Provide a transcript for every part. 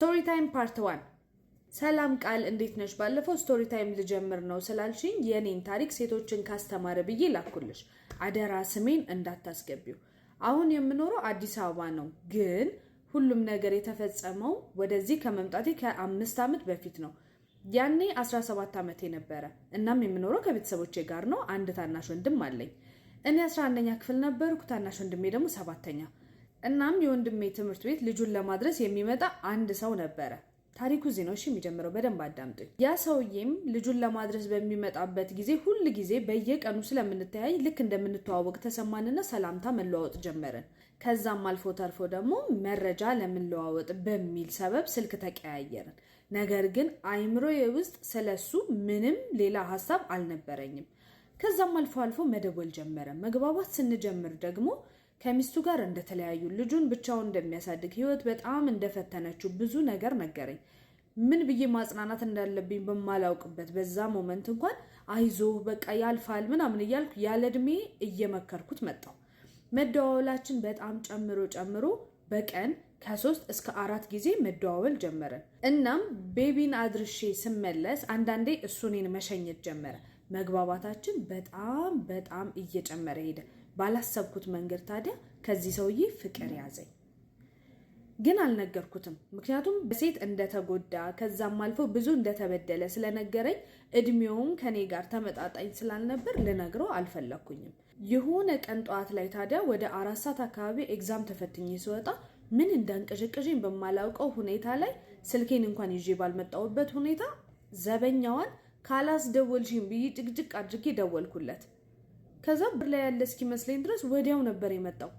Story time part one። ሰላም ቃል፣ እንዴት ነሽ? ባለፈው story time ልጀምር ነው ስላልሽኝ የኔን ታሪክ ሴቶችን ካስተማረ ብዬ ላኩልሽ። አደራ ስሜን እንዳታስገቢው። አሁን የምኖረው አዲስ አበባ ነው፣ ግን ሁሉም ነገር የተፈጸመው ወደዚህ ከመምጣቴ ከ5 ዓመት በፊት ነው። ያኔ 17 ዓመቴ ነበረ። እናም የምኖረው ከቤተሰቦቼ ጋር ነው። አንድ ታናሽ ወንድም አለኝ። እኔ 11ኛ ክፍል ነበርኩ፣ ታናሽ ወንድሜ ደግሞ ሰባተኛ። እናም የወንድሜ ትምህርት ቤት ልጁን ለማድረስ የሚመጣ አንድ ሰው ነበረ። ታሪኩ እዚህ ነው እሺ የሚጀምረው፣ በደንብ አዳምጡኝ። ያ ሰውዬም ልጁን ለማድረስ በሚመጣበት ጊዜ ሁል ጊዜ በየቀኑ ስለምንተያይ ልክ እንደምንተዋወቅ ተሰማንና ሰላምታ መለዋወጥ ጀመርን። ከዛም አልፎ ተርፎ ደግሞ መረጃ ለመለዋወጥ በሚል ሰበብ ስልክ ተቀያየርን። ነገር ግን አይምሮዬ ውስጥ ስለሱ ምንም ሌላ ሀሳብ አልነበረኝም። ከዛም አልፎ አልፎ መደወል ጀመረ። መግባባት ስንጀምር ደግሞ ከሚስቱ ጋር እንደተለያዩ፣ ልጁን ብቻውን እንደሚያሳድግ፣ ህይወት በጣም እንደፈተነችው ብዙ ነገር ነገረኝ። ምን ብዬ ማጽናናት እንዳለብኝ በማላውቅበት በዛ moment እንኳን አይዞህ፣ በቃ ያልፋል ምናምን እያልኩ ያለ እድሜ እየመከርኩት መጣሁ። መደዋወላችን በጣም ጨምሮ ጨምሮ በቀን ከሶስት እስከ አራት ጊዜ መደዋወል ጀመረን። እናም ቤቢን አድርሼ ስመለስ አንዳንዴ እሱ እኔን መሸኘት ጀመረ። መግባባታችን በጣም በጣም እየጨመረ ሄደ። ባላሰብኩት መንገድ ታዲያ ከዚህ ሰውዬ ፍቅር ያዘኝ። ግን አልነገርኩትም። ምክንያቱም በሴት እንደተጎዳ ከዛም አልፎ ብዙ እንደተበደለ ስለነገረኝ እድሜውም ከኔ ጋር ተመጣጣኝ ስላልነበር ልነግረው አልፈለግኩኝም። የሆነ ቀን ጠዋት ላይ ታዲያ ወደ 4 ሰዓት አካባቢ exam ተፈትኜ ስወጣ ምን እንዳንቀዠቀዠኝ በማላውቀው ሁኔታ ላይ፣ ስልኬን እንኳን ይዤ ባልመጣሁበት ሁኔታ፣ ዘበኛዋን ካላስደወልሽኝ ብዬ ጭቅጭቅ አድርጌ ደወልኩለት። ከዛ በር ላይ ያለ እስኪመስለኝ ድረስ ወዲያው ነበር የመጣው።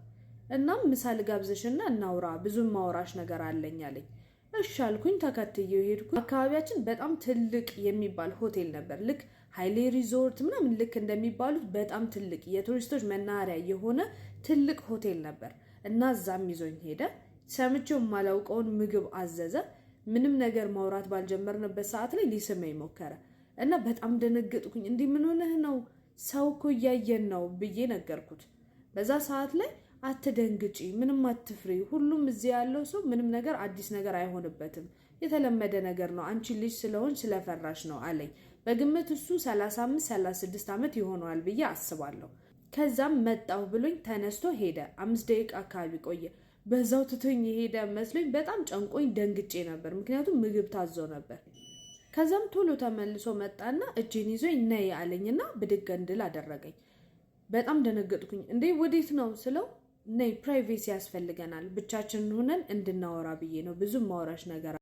እናም ምሳ ልጋብዝሽና እናውራ፣ ብዙ ማውራሽ ነገር አለኝ አለኝ። እሺ አልኩኝ። ተከትዬው ሄድኩ። አካባቢያችን በጣም ትልቅ የሚባል ሆቴል ነበር። ልክ ሃይሌ ሪዞርት ምናምን ልክ እንደሚባሉት በጣም ትልቅ የቱሪስቶች መናኸሪያ የሆነ ትልቅ ሆቴል ነበር እና እዛም ይዞኝ ሄደ። ሰምቼው የማላውቀውን ምግብ አዘዘ። ምንም ነገር ማውራት ባልጀመርንበት ሰዓት ላይ ሊስመኝ ሞከረ እና በጣም ደነገጥኩኝ። እንዲህ ምን ሆነህ ነው? ሰው እኮ እያየን ነው ብዬ ነገርኩት። በዛ ሰዓት ላይ አትደንግጪ፣ ምንም አትፍሪ፣ ሁሉም እዚህ ያለው ሰው ምንም ነገር አዲስ ነገር አይሆንበትም፣ የተለመደ ነገር ነው። አንቺ ልጅ ስለሆንሽ ስለፈራሽ ነው አለኝ። በግምት እሱ 35 36 ዓመት ይሆነዋል ብዬ አስባለሁ። ከዛም መጣሁ ብሎኝ ተነስቶ ሄደ። 5 ደቂቃ አካባቢ ቆየ። በዛው ትቶኝ የሄደ መስሎኝ በጣም ጨንቆኝ ደንግጬ ነበር። ምክንያቱም ምግብ ታዞ ነበር። ከዛም ቶሎ ተመልሶ መጣና እጄን ይዞኝ ነይ አለኝና ብድግ እንድል አደረገኝ። በጣም ደነገጥኩኝ። እንዴ፣ ወዴት ነው ስለው ነይ፣ privacy ያስፈልገናል፣ ብቻችንን ሆነን እንድናወራ ብዬ ነው፣ ብዙ ማወራሽ ነገር